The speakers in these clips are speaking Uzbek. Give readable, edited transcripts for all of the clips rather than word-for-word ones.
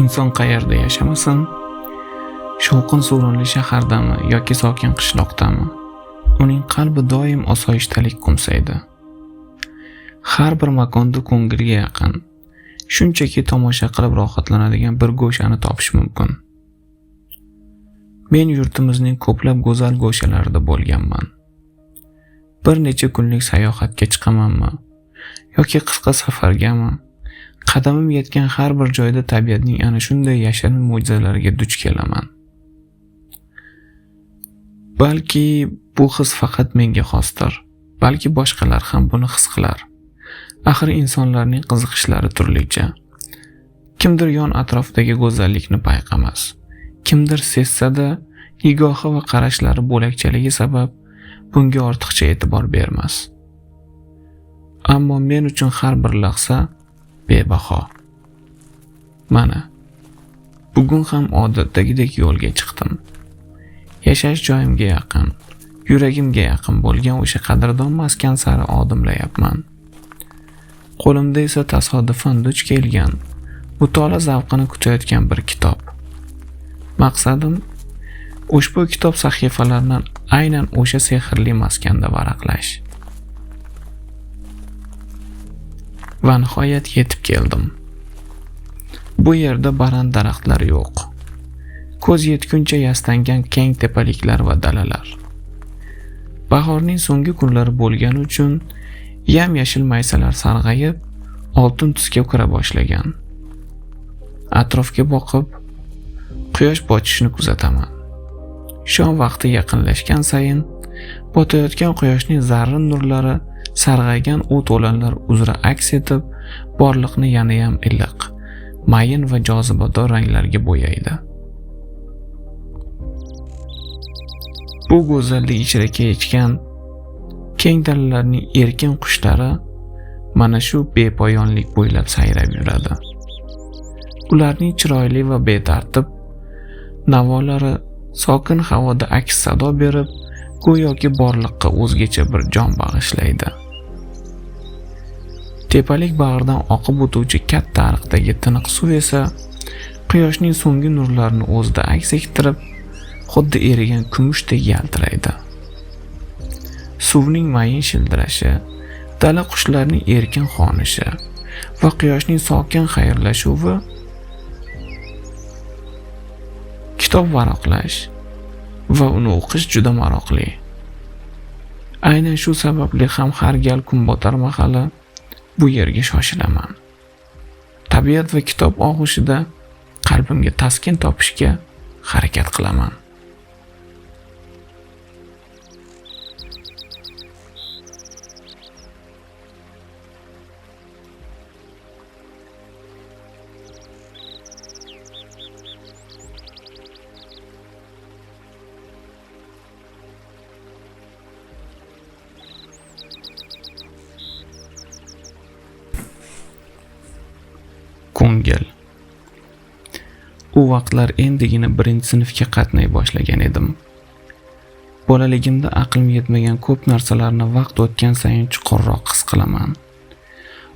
Inson qayerda yashamasin, shovqin-suronli shahardami yoki sokin qishloqdami, uning qalbi doim osoyishtalik qo'msaydi. Har bir makonda ko'ngilga yaqin, shunchaki tomosha qilib rohatlanadigan bir go'shani topish mumkin. Men yurtimizning ko'plab go'zal go'shalarida bo'lganman. Bir necha kunlik sayohatga chiqamanmi yoki qisqa safargami, qadamim yetgan har bir joyda tabiatning ana shunday yashirin mo'jizalariga duch kelaman. Balki bu his faqat menga xosdir, balki boshqalar ham buni his qilar. Axir insonlarning qiziqishlari turlicha. Kimdir yon atrofdagi go'zallikni payqamas, kimdir sezsa-da nigohi va qarashlari bo'lakchaligi sabab bunga ortiqcha e'tibor bermas. Ammo men uchun har bir lahza bebaho. Mana, bugun ham odatdagidek yo'lga chiqdim. Yashash joyimga yaqin, yuragimga yaqin bo'lgan o'sha qadrdon maskan sari odimlayapman. Qo'limda esa tasodifan duch kelgan, mutolaa zavqini kutayotgan bir kitob. Maqsadim ushbu kitob sahifalaridan aynan o'sha sehrli maskanda varaqlash. Va nihoyat yetib keldim. Bu yerda baland daraxtlar yo'q. Ko'z yetguncha yastangan keng tepaliklar va dalalar. Bahorning so'nggi kunlari bo'lgani uchun yam-yashil maysalar sarg'ayib, oltin tusga kira boshlagan. Atrofga boqib, quyosh botishini kuzataman. Shom vaqti yaqinlashgan sayin botayotgan quyoshning zarrin nurlari sarg'aygan o't o'lanlar uzra aks etib, borliqni yanayam iliq, mayin va jozibador ranglarga bo'yaydi. Bu go'zallik ichra kechgan keng dalalarning erkin qushlari mana shu bepoyonlik bo'ylab sayrab yuradi. Ularning chiroyli va betartib navolari sokin havoda aks sado berib, go'yoki borliqqa o'zgacha bir jon bag'ishlaydi. Tepalik bag'ridan oqib o'tuvchi katta ariqdagi tiniq suv esa quyoshning so'nggi nurlarini o'zida aks ettirib, xuddi erigan kumushdek yaltiraydi. Suvning mayin shildirashi, dala qushlarining erkin xonishi va quyoshning sokin xayrlashuvi kitob varaqlash va uni o'qish juda maroqli. Aynan shu sababli ham har gal kun botar mahali bu yerga shoshilaman. Tabiat va kitob og'ushida qalbimga taskin topishga harakat qilaman. Ko'ngil. U vaqtlar endigina 1-sinfga qatnay boshlagan edim. Bolaligimda aqlim yetmagan ko'p narsalarni vaqt o'tgan sayin chuqurroq his qilaman.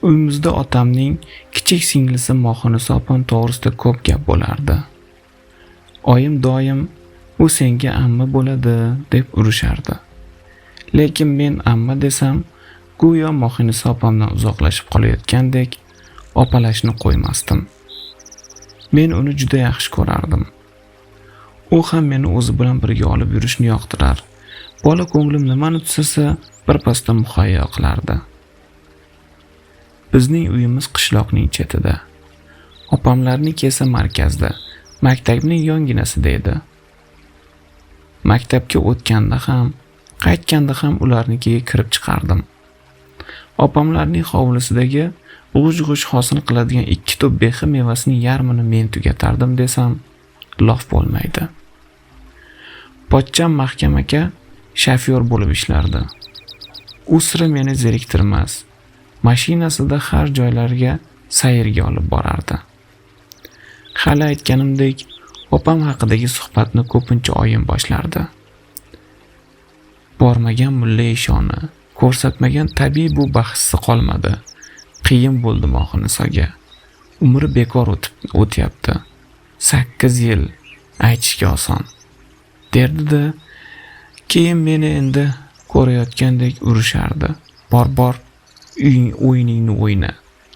Uyimizda otamning kichik singlisi Mohiniso opam to'g'risida ko'p gap bo'lardi. Oyim doim u senga amma bo'ladi deb urishardi. Lekin men amma desam, go'yo Mohiniso opamdan uzoqlashib qolayotgandek opalashni qo'ymasdim. Men uni juda yaxshi ko'rardim. U ham meni o'zi bilan birga olib yurishni yoqtirar. Bola ko'nglim nimani tusasa, birpasda muhayyo qilardi. Bizning uyimiz qishloqning chetida. Opamlarniki esa markazda, maktabning yonginasida edi. Maktabga o'tganda ham, qaytganda ham ularnikiga kirib chiqardim. Opamlarning hovlisidagi g'uj-g'uj hosil qiladigan 2 to'p behi mevasining yarmini men tugatardim desam, lof bo'lmaydi. Pochcham Mahkam aka shofyor bo'lib ishlardi. U sira meni zeriktirmas, mashinasida har joylarga sayrga olib borardi. Hali aytganimdek, opam haqidagi suhbatni ko'pincha oyim boshlardi. Bormagan mulla eshoni, ko'rsatmagan tabiiy bu bahssi qolmadi. Qiyin bo'ldi Mohinisoga. Umri bekor o'tyapti. 8 yil aytishga oson, derdi-da, keyin meni endi ko'rayotgandek urishardi. Bor, bor, o'yiningni o'yna.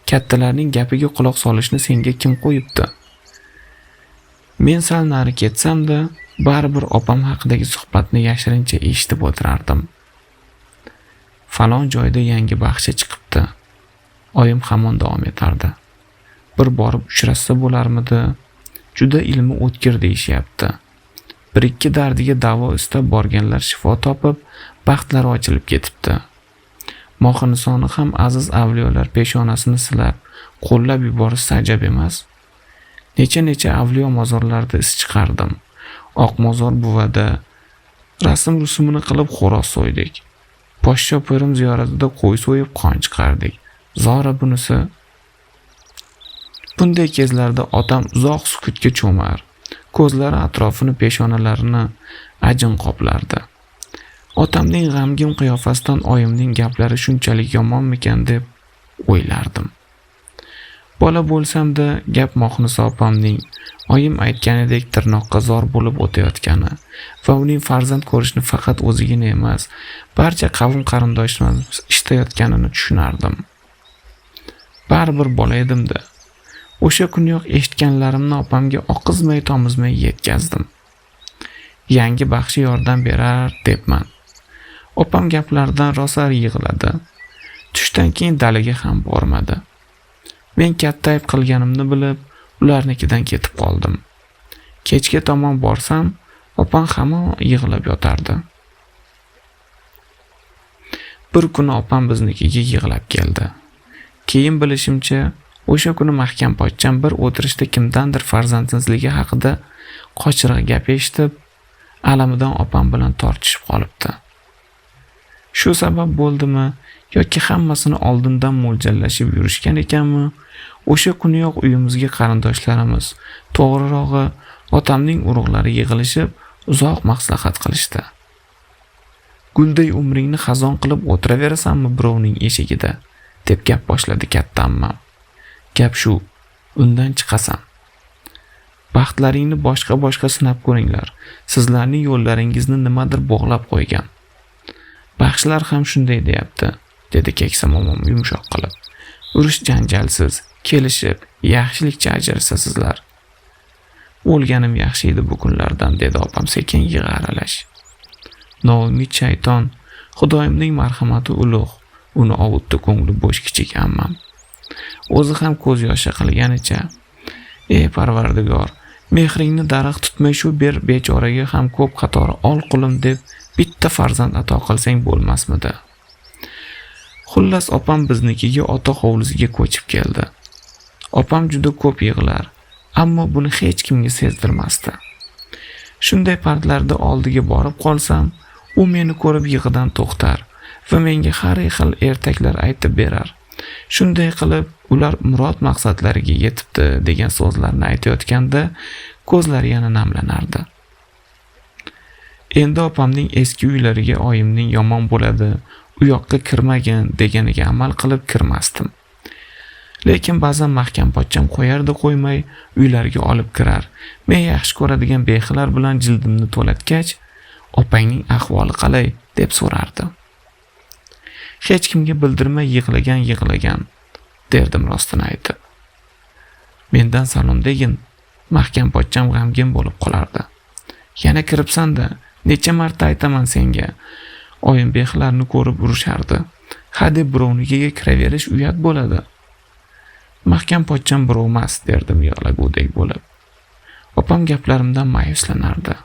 Kattalarning gapiga quloq solishni senga kim qo'yibdi? Men sal nari ketsam-da, baribir opam haqidagi suhbatni yashirincha eshitib o'tirardim. Falon joyda yangi baxshi chiqibdi. Oyim hamon davom etardi. Bir borib uchrashsa bo'larmidi? Juda ilmi o'tkir deyishyapti. Bir ikki dardiga davo istab borganlar shifo topib, baxtlari ochilib ketibdi. Mohinisoni ham aziz avliyolar peshonasini silab, qo'llab yuborishsa ajab emas. Necha-necha avliyo mozorlarida iz chiqardim. Oqmozor buvada rasm rusumini qilib xo'roz so'ydik. Poshsho pirim ziyoratida qo'y so'yib qon chiqardik. Zora bunisi. Bunday kezlarda otam uzoq sukutga cho'mar. Ko'zlari atrofini, peshonalarini ajin qoplardi. Otamning g'amgin qiyofasidan oyimning gaplari shunchalik yomonmikan deb o'ylardim. Bola bo'lsam-da gap Mohnisa opamning oyim aytganidek tirnoqqa zor bo'lib o'tayotgani va uning farzand ko'rishni faqat o'zigina emas, barcha qavm qarindoshlarimiz ishtayotganini tushunardim. Baribir bola edim-da. O'sha kuniyoq eshitganlarimni opamga oqizmay tomizmay yetkazdim. Yangi baxshi yordam berar debman. Opam gaplaridan rosa yig'ladi. Tushdan keyin dalaga ham bormadi. Men katta ayb qilganimni bilib, ularnikidan ketib qoldim. Kechga tomon borsam, opam hamon yig'lab yotardi. Bir kuni opam biznikiga yig'lab keldi. Keyin bilishimcha, o'sha kuni Mahkam pochcham bir o'tirishda kimdandir farzandsizligi haqida qochiriq gap eshitib, alamidan opam bilan tortishib qolibdi. Shu sabab bo'ldimi yoki hammasini oldindan mo'ljallashib yurishgan ekanmi? O'sha kuniyoq uyimizga qarindoshlarimiz, to'g'rirog'i otamning urug'lari yig'ilishib, uzoq maslahat qilishdi. Gulday umringni xazon qilib o'tiraverasanmi birovning eshigida, deb gap boshladi katta ammam. Gap shu, undan chiqasan. Baxtlaringni boshqa-boshqa sinab ko'ringlar. Sizlarning yo'llaringizni nimadir bog'lab qo'ygan. Baxshilar ham shunday deyapti, dedi keksa momom yumshoq qilib. Urush janjalsiz, kelishib, yaxshilikcha ajrashasizlar. O'lganim yaxshi edi bu kunlardan, dedi opam sekin yig'i aralash. Noumid shayton, Xudoyimning marhamati ulug', uni ovutdi ko'ngli bo'sh kichik ammam. O'zi ham ko'z yoshi qilganicha, ey Parvardigor, mehringni daraxt tutmay shu ber bechoraga ham ko'p qatori ol qulim deb bitta farzand ato qilsang bo'lmasmidi? Xullas, opam biznikiga ota hovlisiga ko'chib keldi. Opam juda ko'p yig'lar, ammo buni hech kimga sezdirmasdi. Shunday paytlarda oldiga borib qolsam, u meni ko'rib yig'idan to'xtar va menga har xil ertaklar aytib berar. Shunday qilib, ular murod maqsadlariga yetibdi degan so'zlarni aytayotganda ko'zlari yana namlanardi. Endi opamning eski uylariga oyimning yomon bo'ladi, u yoqqa kirmagin deganiga amal qilib kirmasdim. Lekin ba'zan Mahkam pochcham qo'yardi qo'ymay uylariga olib kirar. Men yaxshi ko'radigan bexilar bilan jildimni to'latgach, opangning ahvoli qalay deb so'rardi. Hech kimga bildirmay yig'lagan derdim rostini aytib. Mendan salom degin, Mahkam pochcham g'amgin bo'lib qolardi. Yana kiribsan-da, necha marta aytaman senga. Oyim bexilarni ko'rib urishardi. Ha deb birovnikiga kiraverish uyat bo'ladi. Mahkam pochcham birov emas, derdim yig'lagudek bo'lib. Opam gaplarimdan ma'yuslanardi.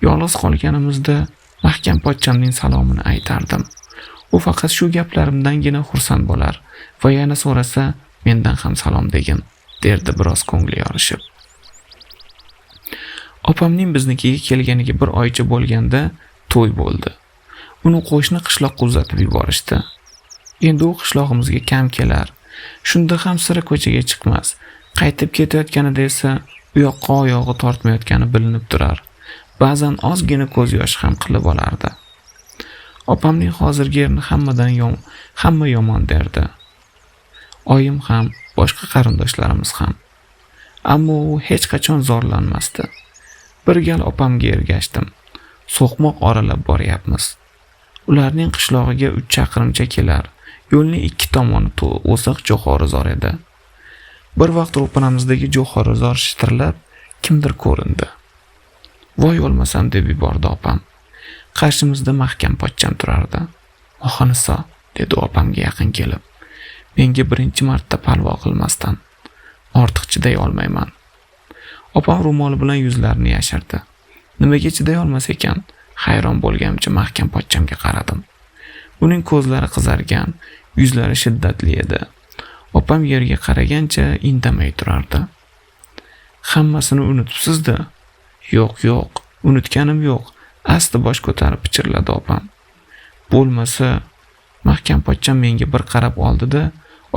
Yolg'iz qolganimizda Mahkam pochchamning salomini aytardim. U faqat shu gaplarimdangina xursand bo'lar va yana so'rasa, mendan ham salom degin, derdi biroz ko'ngli yorishib. Opamning biznikiga kelganiga bir oycha bo'lganda to'y bo'ldi. Uni qo'shni qishloqqa uzatib yuborishdi. Endi u qishlog'imizga kam kelar. Shunda ham sira ko'chaga chiqmas. Qaytib ketayotganida esa u yoqqa oyog'i tortmayotgani bilinib turar. Ba'zan ozgina ko'z yoshi ham qilib olardi. Opamning hozirgi erini hamma yomon derdi. Oyim ham, boshqa qarindoshlarimiz ham. Ammo u hech qachon zorlanmasdi. Bir gal opamga ergashdim. So'qmoq oralab boryapmiz. Ularning qishlog'iga 3 chaqirimcha kelar. Yo'lning ikki tomoni o'siq jo'xorizor edi. Bir vaqt ro'panamizdagi jo'xorizor shitirlab kimdir ko'rindi. Voy o'lmasam, deb yubordi opam. Qarshimizda mahkam pochcham turardi. "Mohiniso", dedi opamga yaqin kelib. "Menga birinchi marta parvo qilmasdan ortiq chiday olmayman." Opam ro'moli bilan yuzlarini yashirdi. Nimaga chiday olmas ekan? Hayron bo'lganimcha mahkam pochchamga qaradim. Uning ko'zlari qizargan, yuzlari shiddatli edi. Opam yerga qaragancha indamay turardi. "Hammasini unutibsiz-da?" "Yo'q, yo'q, unutganim yo'q." Asta bosh ko'tarib pichirladi opam. "Bo'lmasa..." Mahkam pochcham menga bir qarab oldi-da,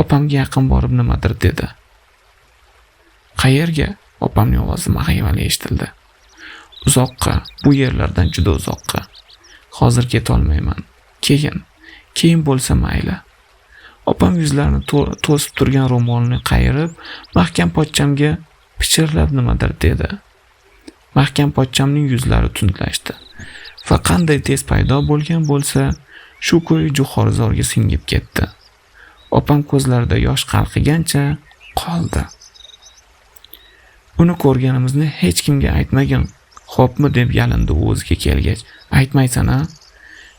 opamga yaqin borib nimadir dedi. "Qayerga?" Opamning ovozi mag'yivali eshitildi. "Uzoqqa, bu yerlardan juda uzoqqa. Hozir ketolmayman. Keyin bo'lsa mayli." Opam yuzlarini to'sib turgan ro'molini qayirib, mahkam pochchamga pichirlab nimadir dedi. Mahkam pochchamning yuzlari tundlashdi va qanday tez paydo bo'lgan bo'lsa, shu ko'yi jo'xorizorga singib ketdi. Opam ko'zlarida yosh qalqigancha qoldi. "Uni ko'rganimizni hech kimga aytmagin, xo'pmi?" deb yalindi u o'ziga kelgach. "Aytmaysan-a?"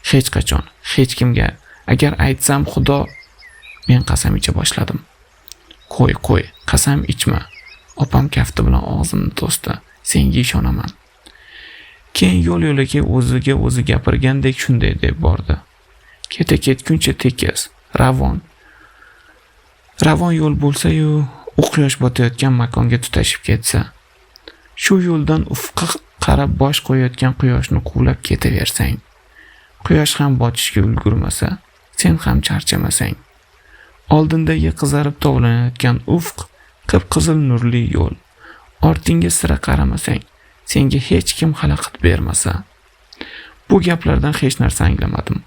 "Hech qachon, hech kimga. Agar aytsam, Xudo..." Men qasam icha boshladim. "Qo'y, qo'y, qasam ichma." Opam kafti bilan og'zimni to'sdi. "Senga ishonaman." Keyin yo'l yo'lakay o'ziga o'zi gapirgandek shunday deb bordi. Keta ketguncha tekis, ravon. Ravon yo'l bo'lsa-yu, u quyosh botayotgan makonga tutashib ketsa, shu yo'ldan ufqqa qarab bosh qo'yayotgan quyoshni quvlab ketaversang, quyosh ham botishga ulgurmasa, sen ham charchamasang. Oldindagi qizarib tovlanayotgan ufq qip-qizil nurli yo'l. Ortingga sira qaramasang, senga hech kim xalaqit bermasa. Bu gaplardan hech narsa anglamadim.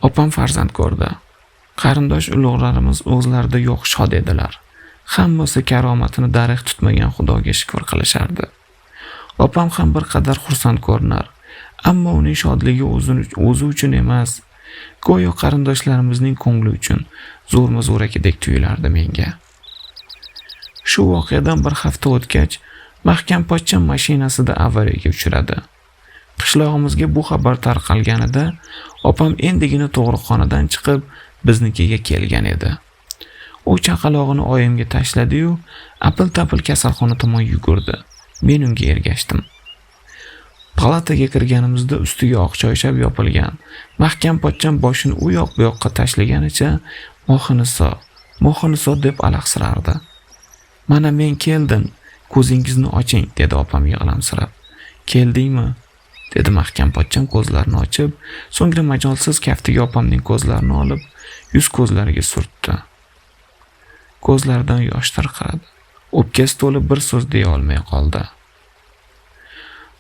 Opam farzand ko'rdi. Qarindosh ulug'larimiz o'zlarida yo'q shod edilar. Hammasi karomatini darig' tutmagan Xudoga shukr qilishardi. Opam ham bir qadar xursand ko'rinar, ammo uning shodligi o'zi uchun emas, go'yo qarindoshlarimizning ko'ngli uchun zo'rma-zo'rakidek tuyulardi menga. Shu voqeadan bir hafta o'tgach, mahkam pochcham mashinasida avariyaga uchradi. Qishlog'imizga bu xabar tarqalganida opam endigina tug'ruqxonadan chiqib biznikiga kelgan edi. U chaqalog'ini oyimga tashladi-yu, apil-tapil kasalxona tomon yugurdi. Men unga ergashdim. Palataga kirganimizda ustiga oq choyshab yopilgan mahkam pochcham boshini u yoq bu yoqqa tashlaganicha "Mohiniso, Mohiniso" deb alahsirardi. "Mana men keldim, ko'zingizni oching", dedi opam yig'lamsirab. "Keldingmi?" dedi mahkam pochcham ko'zlarini ochib, so'ngra majolsiz kaftiga opamning ko'zlarini olib, yuz ko'zlariga surtdi. Ko'zlaridan yosh tarqaradi. O'pkasi to'lib bir so'z deya olmay qoldi.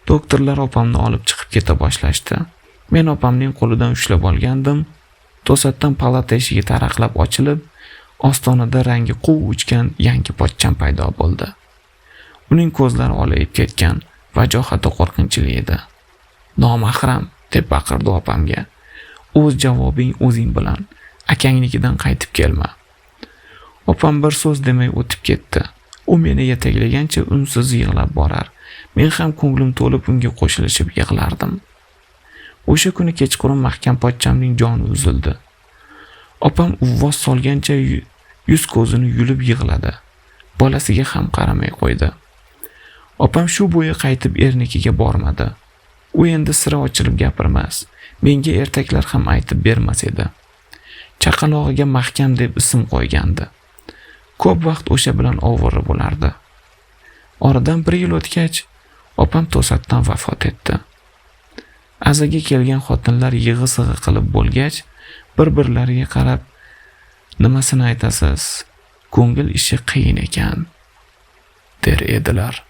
Doktorlar opamni olib chiqib keta boshlashdi. Men opamning qo'lidan ushlab olgandim. To'satdan palata eshigi taraqlab ochilib, ostonada rangi quv uchgan yangi pochcham paydo bo'ldi. Uning ko'zlari olayib ketgan, vajohati qo'rqinchli edi. "Nomahram", deb baqirdi opamga. "O'z javobing o'zing bilan. Akangnikidan qaytib kelma." Opam bir so'z demay o'tib ketdi. U meni yetaklagancha unsiz yig'lab borar. Men ham ko'nglim to'lib unga qo'shilishib yig'lardim. O'sha kuni kechqurun mahkam pochchamning joni uzildi. Opam uvvos solgancha yuz ko'zini yulib yig'ladi. Bolasiga ham qaramay qo'ydi. Opam shu bo'yi qaytib ernikiga bormadi. U endi sira ochilib gapirmas, menga ertaklar ham aytib bermas edi. Chaqalog'iga Mahkam deb ism qo'ygandi. Ko'p vaqt o'sha bilan ovora bo'lardi. Oradan bir yil o'tgach, opam to'satdan vafot etdi. Azaga kelgan xotinlar yig'i-sig'i qilib bo'lgach, bir-birlariga qarab, "Nimasini aytasiz? Ko'ngil ishi qiyin ekan", der edilar.